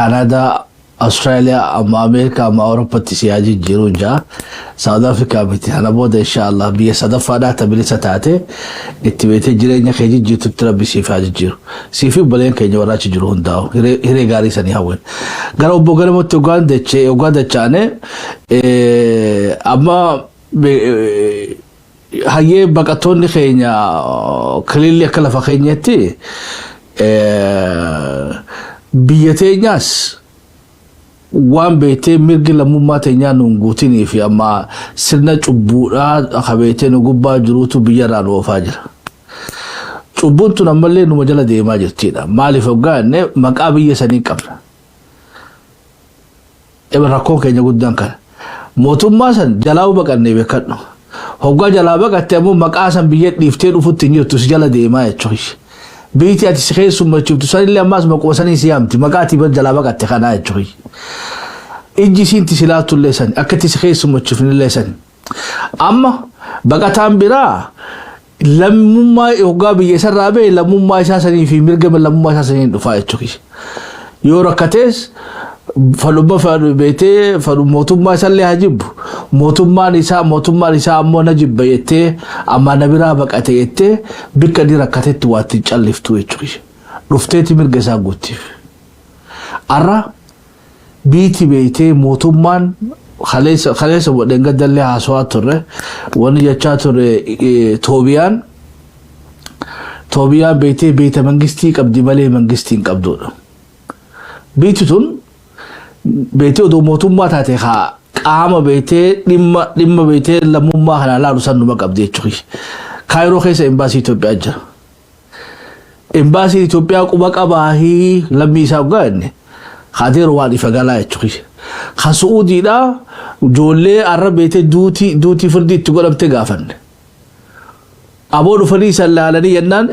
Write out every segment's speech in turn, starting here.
Kaanaadaa, Austraaliyaa, amma Ameerikaa, amma Awurooppatti si haa jijjiiruun jaa. South Africa miti, kana booda inshaallah biyya sadaffaadhaa ta bilisa taate itti beetee jireenya kee jijjiirtutti Rabbi siif haa jijjiiru. Siifi obboleen keenya warra achi jiru hundaa'u hiree gaarii sanii hawwen. Gara obbo Galamootti hoggaan dachee hoggaan dachaane, amma hayyee baqattoonni keenya kililli akka lafa keenyatti biyya teenyaas waan beektee mirgi lammummaa teenyaa nuun guutinii fi amma sirna cubbuudhaa akka beektee nu gubbaa jiruutu biyyarraa nu oofaa jira. Cubbuun tun ammallee numa jala deemaa jirtidha. Maaliif hoggaa jenne, maqaa biyya sanii qabna. Eba rakkoon keenya guddaan kana. Mootummaa san jalaa baqannee beekadhu. Hoggaa jalaa baqatte ammoo maqaa san biyya dhiiftee dhufutti hin jirtu, si jala deemaa jechuudha. Biyyi ati si keessummachiiftu sanillee ammaas maquma sanii si yaamti, maqaa ati jalaa baqatte kanaa jechuudha. Ijji isiinti si laaltullee sani, akka itti si keessummachiifnillee sani. Amma baqataan biraa lammummaa hoggaa biyya isarraa ba'e lammummaa isaa sanii fi mirga lammummaa isaa saniin dhufaa jechuudha. Yoo rakkatees fadhumma fadhu beetee fadhu mootummaa isallee haa jibbu. Mootummaan isaa ammoo na jibba jettee amma na biraa baqate jettee bikka inni rakkatetti waa ittiin calliftu jechuudha. Dhufteeti mirga isaa guuttiif. Arra biiti beeytee mootummaan kaleessa godheen gaddallee haasawaa turre, wanni jechaa turre, Toobiyaan beeytee beeyta mangistii qabdi malee mangistii hin qabdudha. Biiti tun beeytee odoo mootummaa taate haa qaama beeytee dhimma beeytee lammummaa kana laalu san numa qabdi jechuudha. Kaayiroo keessa imbaasii Itoophiyaa jira. Imbaasiin Itoophiyaa quba qabaahii lammii isaa hoggaa jenne hadeeru waan ifa galaa jechuudha. Ka Su'uudiidhaa ijoollee arra beetee duutii firdii itti godhamte gaafanne. Aboo dhufanii isaan laalanii jennaan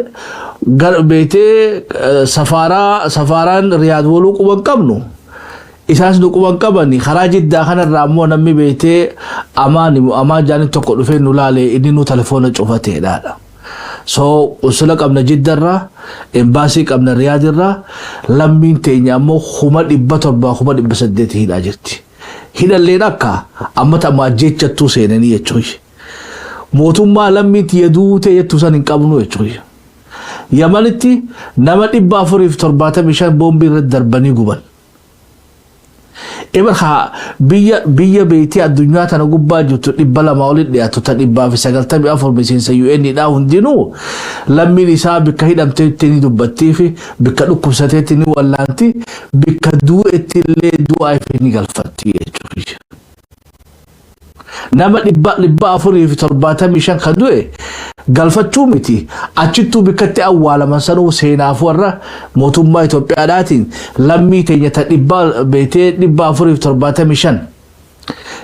beetee safaaraan Riyaad waluu quban qabnu. Isaas nu quban qabani. Karaa Jiddaa kanarraa ammoo namni beetee amaan amaan jaaniin tokko dhufee nu laale, inni nu telefoona cufateedhaadha. So unsula qabna Jiddarraa, embaasii qabna Riyaadirraa, lammiin teenya ammoo 700,000 800,000 hidhaa jirti. Hidhalleen akka amma ta'ama ajjeechattuu seenanii jechuudha. Mootummaa lammiin tiyya duutee jettu san hin qabnu jechuudha. Yamanitti nama 475 boombii irratti darbanii guban. Ibar haa biyya beetii addunyaa tana gubbaa jirtu 200 olitti dhiyaatu ta 194 miseensa UN dha, hundinuu lammiin isaa bikka hidhamteetti ni dubbattii fi bikka dhukkubsateetti ni wallaanti, bikka du'etti illee du'aa fi ni galfatti jechuudha. Nama 475 kan du'e galfachuu miti, achittuu bikkatti awwaalaman sanuu seenaaf warra mootummaa Itoophiyaadhaatiin lammii teenya ta dhibba beetee 475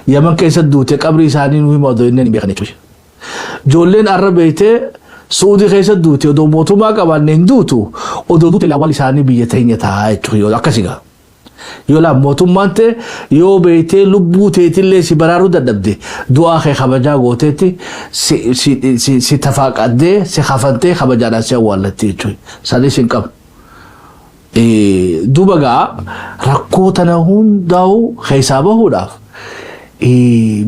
Yaman keessa duute qabrii isaanii nu hima odoo inni hin beekan jechuudha. Ijoolleen arra beetee Suudii keessa duute odoo mootummaa qabaanne hin duutu, odoo duute awwaal isaanii biyya teenya ta'a jechuudha, akkasii gaa. Yoo laa mootummaan ta'e yoo beektee lubbuu teetillee si baraaruu dadhabde, du'aa kee kabajaa gooteetti si tafaaqaddee si kafantee kabajaadhaan si awwaallatti jechuudha. Sanis hin qabnu. Duuba gaa rakkoo tana hundaa'u keessaa bahuudhaaf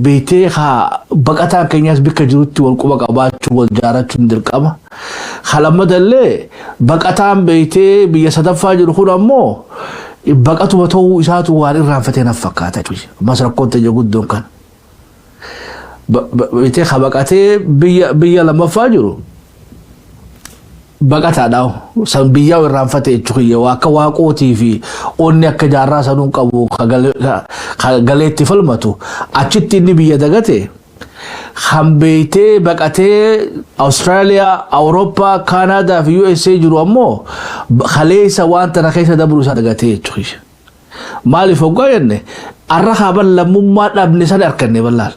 beektee haa baqataan keenyaas bikka jirutti wal quba qabaachuu, wal jaarachuun dirqama. Halammadallee baqataan beektee biyya sadaffaa jiru kun ammoo baqatuma ta'uu isaatu waan irraanfatee naaf fakkaata jechuudha. Ammas rakkoon teenya guddoon kana. Beektee ha baqatee biyya lammaffaa jiru baqataadha. San biyyaa irraanfate jechuudha. Waa akka waaqootii fi onni akka jaarraa sanuun qabu ka galeetti falmatu achitti inni biyya dagate. Kan beeytee baqatee Awustiraaliyaa, Awurooppaa, Kaanaadaa fi USA jiru ammoo kaleessa waan tana keessa dabruu isaa dagatee jechuudha. Maaliif hoggaa jenne, arra haaban lammummaa dhabne sana arganne ballaal.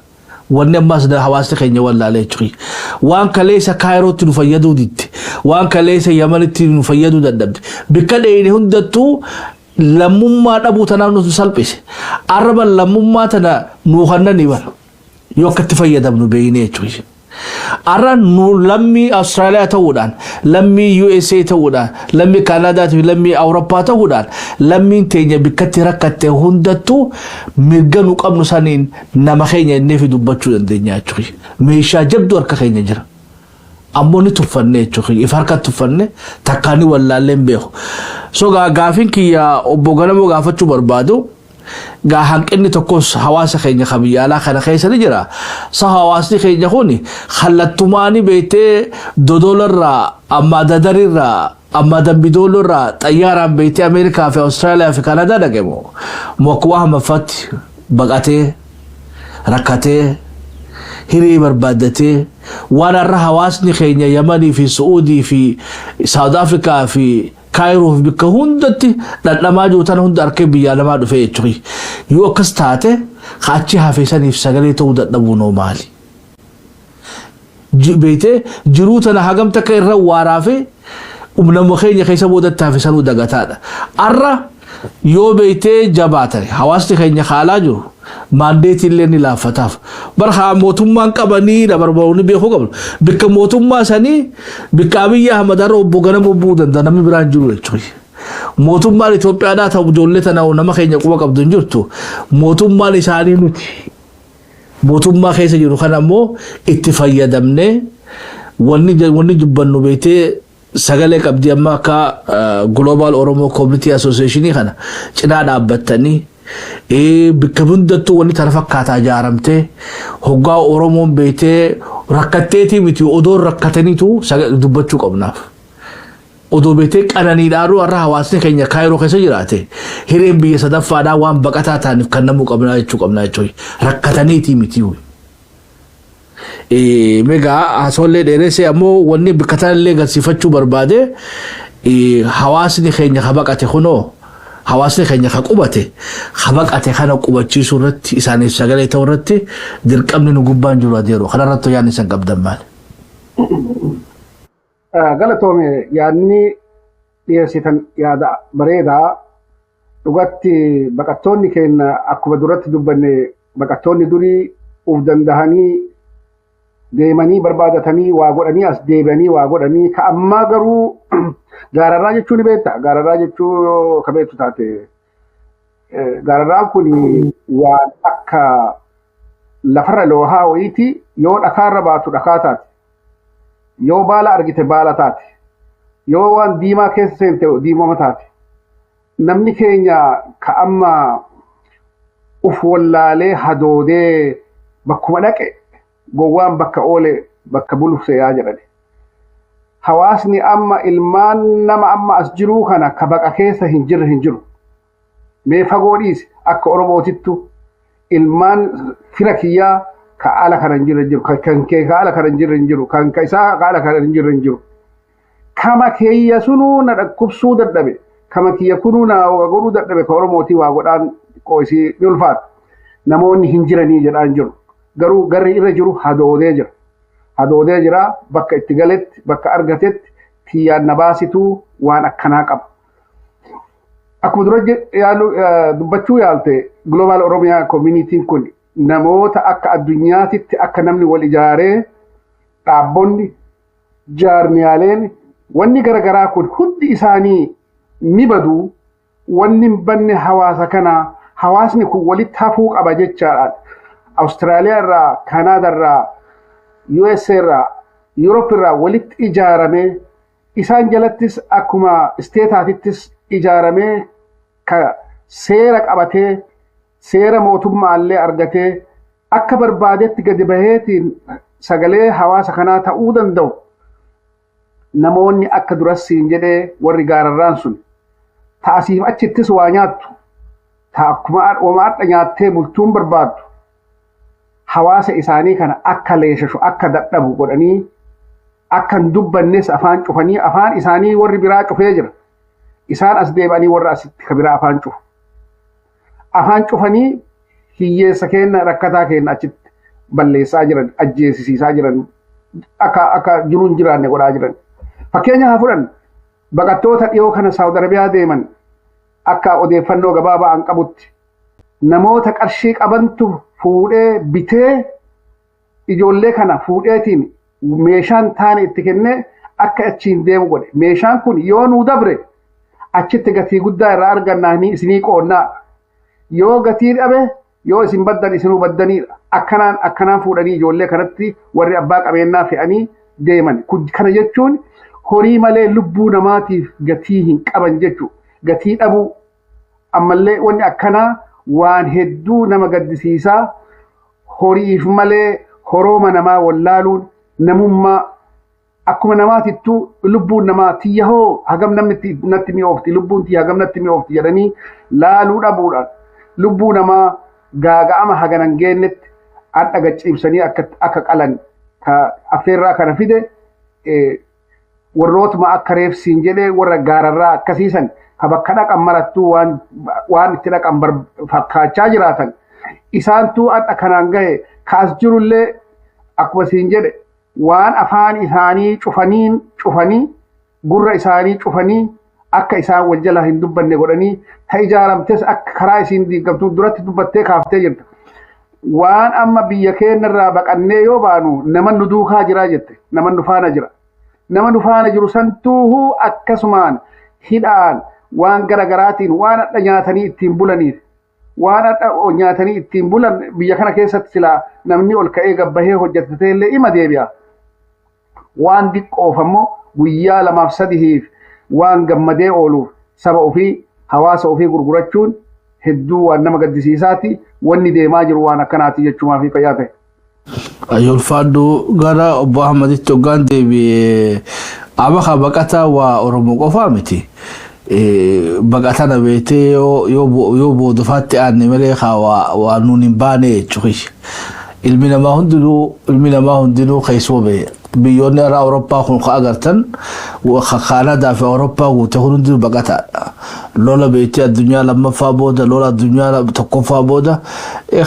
Wanni ammaas hawaasni keenya wallaalee jechuudha. Waan kaleessa Kaayirootti nu fayyaduu didde. Waan kaleessa Yamanitti nu fayyaduu dadhabde. Bikka dheeyne hundattuu lammummaa dhabuu tanaaf nutu salphise. Arraba lammummaa tana nuu kannanii bara. Yoo akkatti fayyadamnu beeyne jechuudha. Har'a nu lammii Awustiraaliyaa ta'uudhaan, lammii USA ta'uudhaan, lammii Kaanaadaa fi lammii Awurooppaa ta'uudhaan, lammiin teenya bikkatti rakkatte hundattuu mirga nu qabnu saniin nama keenya innee fi dubbachuu dandeenya jechuudha. Meeshaa jabduu harka keenya jira. Ammoo ni tuffanne jechuudha. If harka tuffanne takkaa ni wallaallee hin beeku. So gaafiin kiyya obbo Ganamoo gaafachuu barbaadu, gaa hanqinni tokkos hawaasa keenya kan biyya alaa kana keessa ni jira. Sa hawaasni keenya kun kallattumaani beektee Dodolarraa, ammaa Dadarirraa, ammaa Dambidoolorraa xayyaaraan beektee Ameerikaa fi Awustiraaliyaa fi Kanaadaa dhaqe moo moo akkuma hammaffaatti baqatee, rakkatee, hiree barbaaddatee, waan har'a hawaasni keenya Yamanii fi Su'uudii fi Saawud Afrikaa fi Kaayiroo fi bakka hundatti dhandhamaa jiru tana hunda harkee biyyaa namaa dhufee jechuudha. Yoo akkas taate, achi hafe saniif sagalee ta'uu dadhabuu noo maali? Beektee jiruu tana hagam takka irra waaraa fi nama keenya keessa boodatti hafe sanuu dagataadha. Har'a yoo beektee jabaatan, hawaasni keenya haalaa jiru mandate illee ni laaffataaf. Bara mootummaan qabanii dabarbaa'uu beekuu qabnu. Bikka mootummaa sanii, bikka Abiyyi Ahmad har'a obbo Ganamoo bu'uu danda'a, namni biraan jiru jechuudha. Mootummaan Itoophiyaadhaa ta'u ijoollee tana nama keenya quba qabdu hin jirtu. Mootummaan isaanii nuti. Mootummaa keessa jiru kana ammoo itti fayyadamnee wanni dubbannu beektee sagalee qabdi. Amma akka Global Oromo Community Association kana cinaa dhaabbattanii, bikka hundattuu wanni tana fakkaataa ijaaramtee, hoggaa Oromoon beektee rakkatteetii miti, odoo rakkataniitu dubbachuu qabnaaf. Odoo beektee qananiidhaanuu har'a hawaasni keenya Kaayiroo keessa jiraate, hireen biyya sadaffaadhaa waan baqataa ta'aniif kan namuu qabnaa jechuu qabnaa jechuudha. Rakkataniitii miti. Meegaa haasawallee dheeressee, ammoo wanni bakka tanallee agarsiifachuu barbaade, hawaasni keenya ka baqate kunoo, hawaasni keenya ka qubate, ka baqate kana qubachiisuu irratti, isaaniif sagalee ta'uu irratti dirqamni nu gubbaan jiru adeeru. Kanarratti yaadni isan qabdan maali? Galatoome, yaadni dhiyeessitan yaada bareedaa. Dhugatti baqattoonni keenya, akkuma duratti dubbanne, baqattoonni durii uf dandahanii deemanii barbaadatanii waa godhanii, as deebi'anii waa godhanii. Ka ammaa garuu gaararraa jechuu ni beekta. Gaararraa jechuu ka beektu taate, gaararraan kun waan akka lafarra loohaa wayiiti. Yoo dhakaarra baatu dhakaa taate, yoo baala argite baala taate, yoo waan diimaa keessa seente diimama taate. Namni keenya ka amma uf wallaalee hadoodee bakkuma dhaqe, gowwaan bakka oole bakka bulufse yaa jedhani. Hawaasni amma ilmaan nama amma as jiruu kana ka baqa keessa hin jirre hin jiru. Mee fagoo dhiisi, akka Oromootittu ilmaan fira kiyyaa ka ala kana hin jirre hin jiru, kan kee ka ala kana hin jirre hin jiru, kan ka isaa ka ala kana hin jirre hin jiru. Kama kiyya sunuu na dhukkubsuu dadhabe, kama kiyya kunuu na godhuu dadhabe, ka Oromootii waa godhaan qoosii ni ulfaata. Namoonni hin jiranii jedhaan jiru. Garuu garri irra jiru hadoodee jira. Hadoodee jira, bakka itti galetti, bakka argatetti tiyyaan na baasituu waan akkanaa qaba. Akkuma dura dubbachuu yaalte, Global Oromiyaa Communityn kun namoota akka addunyaatitti akka namni wal ijaaree, dhaabbonni, jaarmiyaaleen, wanni garagaraa kun hundi isaanii ni badu, wanni hin banne hawaasa kana, hawaasni kun walitti hafuu qaba jechaadhaan. Awustiraaliyaa irraa, Kanaadaa irraa, USA irraa, Yuuroop irraa walitti ijaaramee, isaan jalattis akkuma isteetaatittis ijaaramee, ka seera qabatee, seera mootummaallee argatee, akka barbaadetti gadi baheetiin sagalee hawaasa kanaa ta'uu danda'u. Namoonni akka durassiin jedhee, warri gaararraan sun ta'asiif achittis waa nyaattu, ta akkuma hadha nyaattee bultuun barbaaddu, hawaasa isaanii kana akka leeshashu, akka dadhabu godhanii, akka hin dubbannes afaan cufanii, afaan isaanii warri biraa cufee jira. Isaan as deebi'anii warra asitti ka biraa afaan cufu. Afaan cufanii hiyyeessa keenya, rakkataa keenya achitti balleessaa jiran, ajjeesisiisaa jiran, akka jiruun hin jiraanne godhaa jiran. Fakkeenya haa fudhannu. Baqattoota dhiyoo kana Saawud Arabiyaa deeman, akka odeeffannoo gabaabaa an qabutti, namoota qarshii qabantu fuudhee bitee. Ijoollee kana fuudheetiin meeshaan taane itti kennee akka achiin deemu godhe. Meeshaan kun yoo nuu dabre achitti gatii guddaa irraa argannaa isinii qoonnaa. Yoo gatii dhabe, yoo isin baddan, isinuu baddaniidha. Akkanaan akkanaan fuudhanii ijoollee kanatti warri abbaa qabeenyaa fe'anii deeman. Kana jechuun horii malee lubbuu namaatiif gatii hin qaban jechuudha. Gatii dhabuu ammallee wanni akkanaa waan hedduu nama gaddisiisaa. Horiif malee horooma namaa wallaaluun, namummaa akkuma namaatittuu lubbuun namaa tiyya hoo hagam namni natti mi'oofti, lubbuun tiyya hagam natti mi'oofti jedhanii laaluu dhabuudhaan lubbuu namaa gaaga'ama haganan geennetti hadha gacciibsanii akka qalan affeerraa kana fide warrootuma akka reefsiin jedhee warra gaararraa akkasiisan ka bakka dhaqan marattuu waan itti dhaqan fakkaachaa jiraatan isaantuu hadha kanaan gahe. Kaas jirullee akkuma siin jedhe waan afaan isaanii cufaniin cufanii, gurra isaanii cufanii, akka isaan wal jala hin dubbanne godhanii, ta ijaaramtes akka karaa isiin diigamtu duratti dubbattee kaaftee jirta. Waan amma biyya keenyarraa baqannee yoo baanu nama nu duukaa jiraa jette, nama nu faana jira. Nama nu faana jiru santuuhuu akkasumaan hidhaan waan gara garaatiin waan hadha nyaatanii ittiin bulaniif, waan hadha nyaatanii ittiin bulan biyya kana keessatti silaa namni ol ka'ee gabbahee hojjetatee illee ima deebi'a. Waan diqqoof ammoo guyyaa lamaaf sadihiif waan gammadee ooluuf saba ofii, hawaasa ofii gurgurachuun hedduu waan nama gaddisiisaati. Wanni deemaa jiru waan akkanaati jechuumaa fi fayyaa ta'e. Ulfaadhu. Gara obbo Ahmaditti hoggaan deebi'ee, amma ka baqataa waa Oromoo qofaa miti. Baqatana beetee yoo boodofaatti aanne malee ka waa nuun hin baane jechuudha. Ilmi namaa hundinuu keessuma ba'e. Biyyoonni irraa Awurooppaa kun ka agartan, Kaanadaa fi Awurooppaa guute kun hundinuu baqataadha. Lola beetee addunyaa lammaffaa booda, lola addunyaa tokkoffaa booda,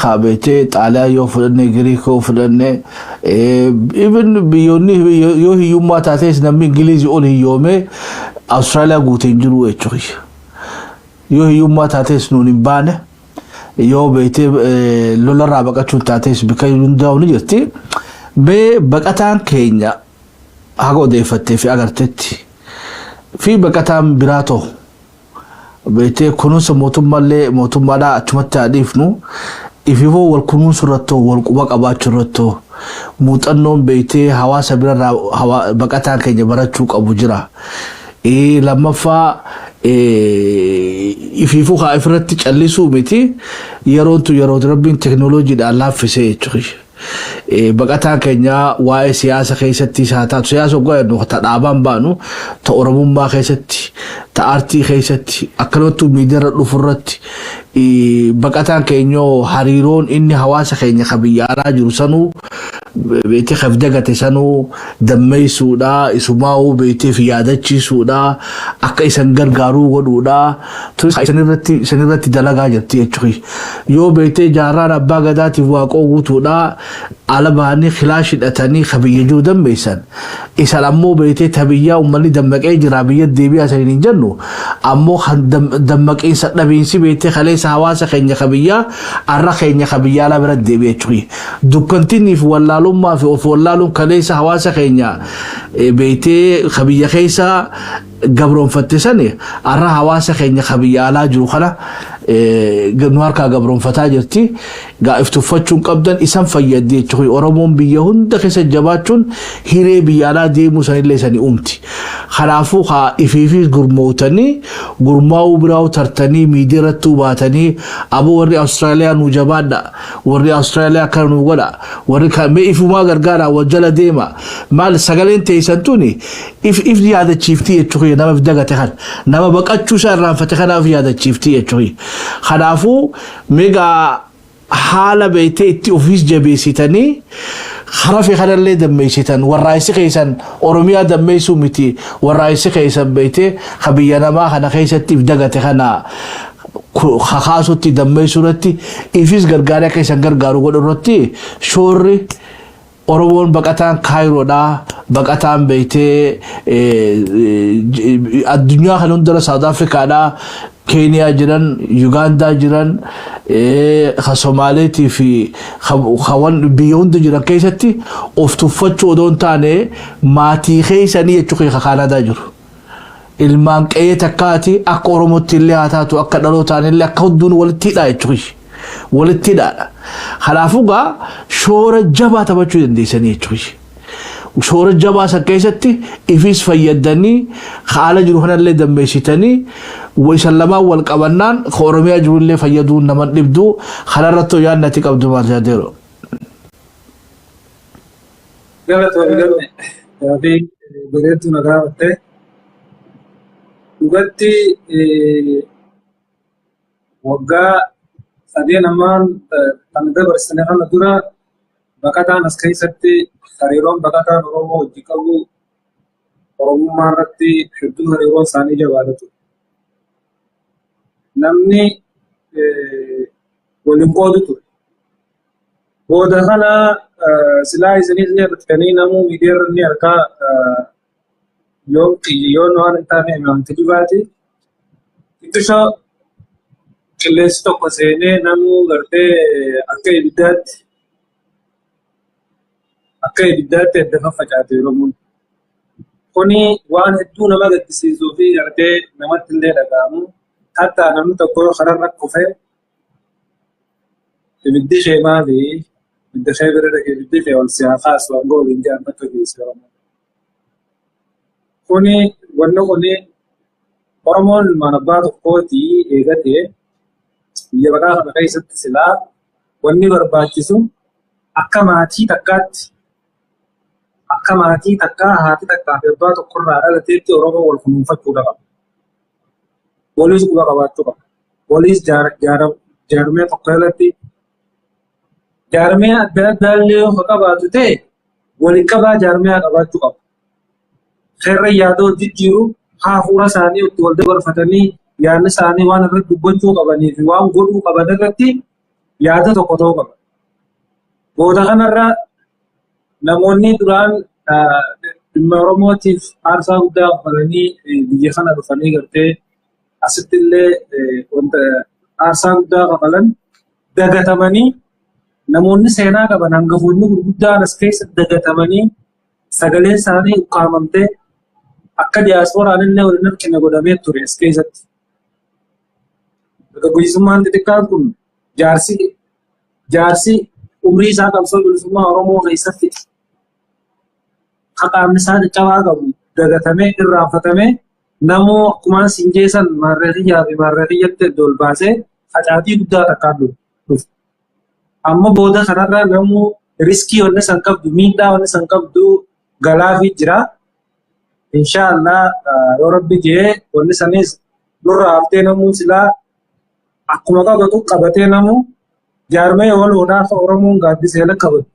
haa beetee Xaaliyaan yoo fudhanne, Giriik yoo fudhanne, even biyyoonni yoo hiyyummaa taates namni Ingilizii ol hiyyoomee Awustiraaliyaa guute hin jiru jechuudha. Yoo hiyyummaa taates nuun hin baane, yoo beetee lolarraa baqachuun taates bikka hundaa'u ni jirti. Mee baqataan keenya haga odeeffattee fi agartetti fi baqataan biraa ta'u beetee kunuunsa mootummaallee mootummaadhaa achumatti haa dhiifnu, ififoo wal kunuunsu irrattoo, wal quba qabaachuu irrattoo, muuxannoon beetee hawaasa birarraa baqataan keenya barachuu qabu jira. Lammaffaa, ifiifuu haa ifirratti callisuu miti, yeroon tun yeroo rabbiin teknooloojiidhaan laaffisee jechuudha. Baqataan keenya waa'ee siyaasa keessatti haa taatu, siyaasa hoggaa jennu ta dhaabaan baanu, ta oromummaa keessatti, ta aartii keessatti, akkanumatti miidiyaarra dhufu irratti, baqataan keenyoo hariiroon inni hawaasa keenya ka biyya alaa jiru sanuu beetee kaf dagate sanuu dammeessuudha, isumaa'uu beetee fi yaadachiisuudha, akka isan gargaaruu godhuudha, isan irratti dalagaa jirti jechuudha. Yoo beetee jaarraan abbaa gadaatiif waaqoo guutuudha ala bahanii kilaash hidhatanii ka biyya jiru dammeessan, isan ammoo beetee ta biyyaa uummanni dammaqee jira, biyya deebi'aa saniin hin jennu, ammoo kan dammaqiinsa dhabiinsi beetee kaleessa hawaasa keenya ka biyyaa arra keenya ka biyya alaa bira deebi'e jechuudha. Dukkantinii fi wallaalummaa fi of wallaaluun kaleessa hawaasa keenya beetee ka biyya keessa gabroonfatte sani arra hawaasa keenya ka biyya alaa jiru kana nu harkaa gabroonfataa jirti. Gaa if tuffachuun qabdan isan fayyaddi jechuudha. Oromoon biyya hunda keessa jabaachuun hiree biyya alaa deemuu sanillee sanii uumti. Kanaafuu haa ifiifis gurmootanii, gurmaa'uu biraa tartanii, miidiyaa irratti baatanii, aboo warri Awustiraaliyaa nu jabaadha, warri Awustiraaliyaa akkana nu godha, warri mee ifumaa gargaara, wal jala deema. Maal sagaleen teessan tuni if yaadachiifti jechuudha. Nama if dagate kan nama baqachuu isaa irraanfate kanaaf yaadachiifti jechuudha. Kanaafuu meegaa haala beektee itti ofiis jabeessitanii harafe kanallee dammeessitan, warraayisi keessan Oromiyaa dammeessuu miti, warraayisi keessan beektee ka biyya namaa kana keessatti if dagate kana kakaasutti, dammeessuu irratti, ifis gargaaree akka isan gargaaru godhu irratti, shoorri Oromoon baqataan Kaayiroodhaa, baqataan beektee addunyaa kana hundara, Saawud Afrikaadhaa, Keeniyaa jiran, Yugaandaa jiran, ka Somaaleetii fi kawan biyya hunda jiran keessatti of tuffachuu odoo hin taane maatii keessanii jechuu kee ka Kaanaadaa jiru. Ilmaan qe'ee takkaati, akka Oromootti illee haa taatu, akka dhalootaan illee, akka hunduun walitti hidhaa jechuu kiyya. Walitti hidhaadha. Kanaafuu gaa shoora jabaa taphachuu dandeessanii jechuu kiyya. Shoora jabaa san keessatti ifis fayyadanii, haala jiru kanallee dammeessitanii, isan lamaan wal qabannaan ka Oromiyaa jirullee fayyaduun naman dhibdu. Kanarratti yaadni ati qabdu maal yaadeero? Galatoomi galme, gaafii bareedduu na gaafatte. Dhugatti waggaa 3 ammaan kan dabarsine kana dura baqataan as keessatti hariiroon baqataan Oromoo wajji qabu Oromummaa irratti hedduu hariiroon isaanii jabaata ture. Namni waliin qoodu ture. Booda kana silaa isinis ni argitanii, namuu miidiyaa irra ni argaa, yoon yoon waan hin taane wanti dhibaati. Xiqqishoo qilleensi tokko seenee namuu gartee akka ibiddaatti adda faffacaate Oromoon. Kuni waan hedduu nama gaddisiisuu fi gartee namatti illee dhaga'amu. Hatta namni tokko kararra kufee, "Ibiddi ishee maali? Ibidda ishee bira dhaqee ibiddi ishee ol si haa kaasu," hanga waliin jedhan bakka geesse Oromoon. Kuni wanni kuni Oromoon ilmaan abbaa tokkooti eegatee biyya baqaa kana keessatti silaa wanni barbaachisu akka maatii takkaatti, akka maatii takkaa, haati takkaa fi abbaa tokkorraa dhalateetti Oromoo wal kunuunfachuu qaba. Waliis quba qabaachuu qaba. Waliis jaarmee tokko jalatti, jaarmee adda addaa illee yoo qabaatu ta'e, waliin qabaa jaarmee qabaachuu qaba. Herra yaada wal jijjiiru, hafuura isaanii itti wal dabarfatanii, yaadni isaanii waan irratti dubbachuu qabanii fi waan godhuu qaban irratti yaada tokko ta'uu qaba. Booda kanarra namoonni duraan dhimma Oromootiif aarsaa guddaa kaffalanii biyya kana dhufanii gartee asitti illee wanta aarsaa guddaa kafalan dagatamanii, namoonni seenaa qaban, hangafoonni gurguddaan as keessa dagatamanii, sagaleen isaanii ukkaamamtee, akka diyaaspooraan illee waliin harkine godhamee ture as keessatti. Dargaggeessummaan xixiqqaan kun, jaarsi umrii isaa qabsoo bilisummaa Oromoo keessatti qaamni isaa caccabaa qabu dagatamee, irraanfatamee, namoo akkumaan sinjeessan maarree kiyyaa fi maarree kiyyatti iddoo ol baasee facaatii guddaa takkaan dhufe. Amma booda kanarra namuu risk wanni san qabdu, miidhaa wanni san qabdu galaafii jira. Inshaallah, yoo Rabbi jee, wanni sanis nurraa haftee namuu silaa akkuma qabatu qabatee, namuu jaarmee waloodhaaf Oromoon gaaddisee qabatu.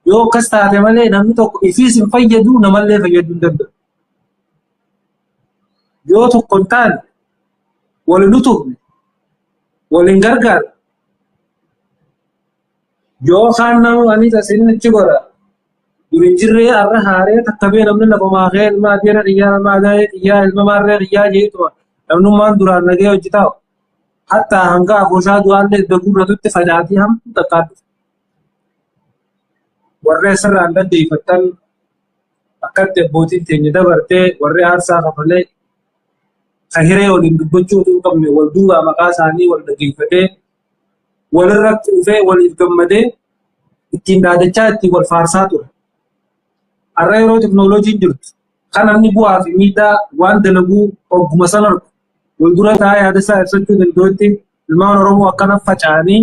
Yoo akkas taate malee namni tokko ifiis hin fayyadu, namallee fayyaduu hin danda'u. Yoo tokko hin taane, wal hin utubne, wal hin gargaarre, yookaan nama anis asin achi godha. Dur hin jirree har'a haaree takka bee namni lafa maakee ilma adeera xiyyaa, ilma adaayee xiyyaa, ilma maarree xiyyaa jeetuma namnummaan duraan nagee hojjetaa. Hatta hanga afooshaa du'aallee iddoo gurratutti facaatii hamtuu takkaa dhufe. Warri asirraan dhaggeeffattan, akkatti abbootiin teenya dabartee, warri aarsaa kafalee, ka hiree waliin dubbachuu utuu hin qabne, wal duubaa maqaa isaanii wal dhaggeeffatee, walirra quufee, waliif gammadee, ittiin dhaadachaa, ittiin wal faarsaa ture. Har'a yeroo teknooloojiin jirtu kan namni bu'aa fi miidhaa waan dalaguu ogguma sana argu wal dura taa'ee yaada isaa ibsachuu danda'utti, ilmaan Oromoo akkana faca'anii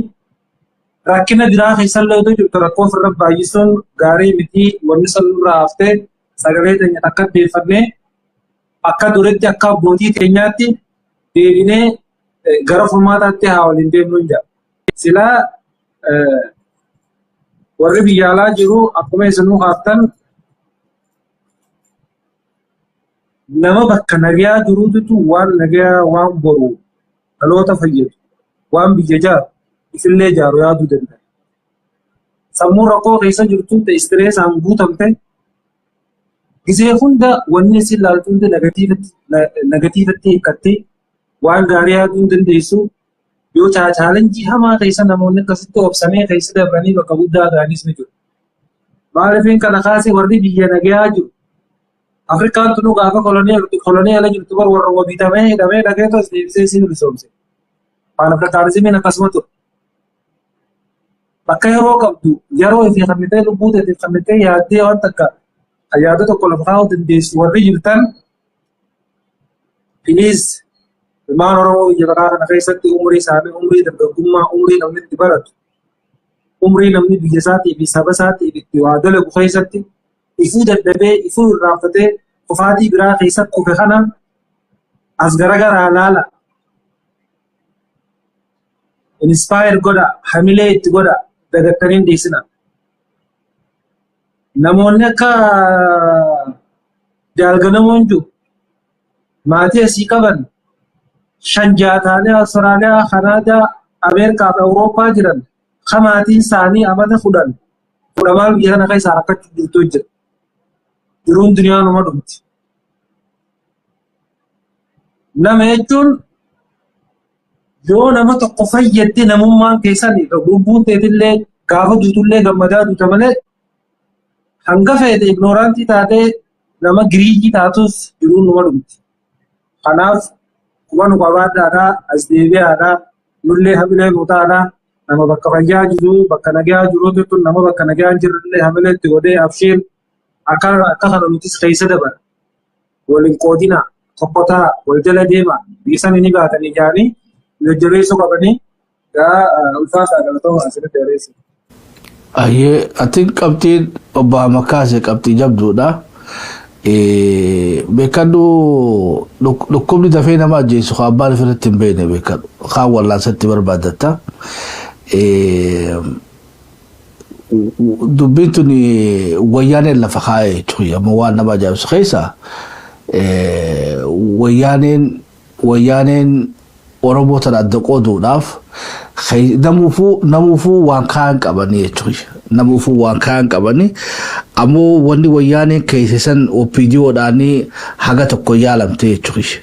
rakkina biraa keessallee otoo jirtu rakkoo ofirra baay'isuun gaarii miti. Wanni san nurraa haftee sagalee teenya takka deeffannee, akka duritti, akka abbootii teenyaatti deebinee gara furmaataatti haa waliin deemnu hin jedha. Silaa warri biyya alaa jiru akkuma isinuu kaaftan, nama bakka nagayaa jiruutu waan nagayaa, waan boru dhaloota fayyadu, waan biyya jaaru, ifillee jaaru yaaduu danda'a. Sammuu rakkoo keessa jirtu ta'e stress aan guutamte Gisee hunda wanni isin ilaaltu hundi negativetti hiikkattee waan gaarii yaaduu hin dandeessu. Yoo challenge hamaa keessa namoonni akkasitti obsamee keessa dabranii bakka guddaa ga'anis ni jiru. Maaliifin kana kaase? Warri biyya nagayaa jiru. Afrikaan tunu gaafa kolonii ala jirtu bar warra bitamee hidhamee dhageetu as deebisee si bilisoomse. Pan Africanismiin akkasuma ture. Bakka yeroo qabdu, yeroo ifii kennitee, lubbuu teetiif kennitee, yaaddee waan takka yaada tokko lafa kaa'uu dandeessu warri jirtan, please, ilmaan Oromoo biyya bakkaa kana keessatti umurii isaanii, umurii dargaggummaa, umurii namni itti baratu, umurii namni biyya isaatii fi saba isaatiif itti waa dalagu keessatti ifuu dadhabee, ifuu irraanfatee kufaatii biraa keessa kufe kana as garagaraa laala. Inspire godha, hamilee itti godha, dagattanii hin dhiisina. Namoonni akka jaalganamoon jiru maatii asii qaban shan jaataalee Awustiraaliyaa, Kanaadaa, Ameerikaa fi Awurooppaa jiran ka maatiin isaanii amata 10 kudhamaan biyya kana keessaa rakkachuu jirtu jira. Jiruun duniyaa numa dhumti. Nama jechuun yoo nama tokko fayyadde namummaan keessan lubbuun teetillee gaafa duutullee gammadaa duuta malee, hanga feete ignorant taatee nama greedy taatus jiruun numa dhumti. Kanaaf quba nu qabaadhaadhaa, as deebi'aadhaa, nullee hamilee nu taadhaa. Nama bakka fayyaa jiru, bakka nagaa jiru tun, nama bakka nagaa hin jirrellee hamilee itti godhee, abshiir, akka kana nutis keessa dabara. Waliin qoodina, tokko ta'a, wal jala deema, biyya sana ni baatanii jaanii jajjabeessuu qabanii gaa. Ulfaataa, galatooma, asirratti dheeressu. Ayyee, ati qabxiin obbo Amakaase qabxii jabduudha. Beekadhu, dhukkubni dafee nama ajjeesu kan abbaan ofirratti hin beekne, beekadhu. Kaan wallaansatti barbaadatta. Dubbiin tun wayyaaneen lafa kaa'ee jechuudha. Amma waan nama ajaa'ibsu keessa wayyaaneen Oromoo tana adda qooduudhaaf namuufuu waan kaan qabanii jechuudha. Namuufuu waan kaan qabanii, ammoo wanni wayyaaneen keessisan OPDOdhaanii haga tokko yaalamte jechuudha.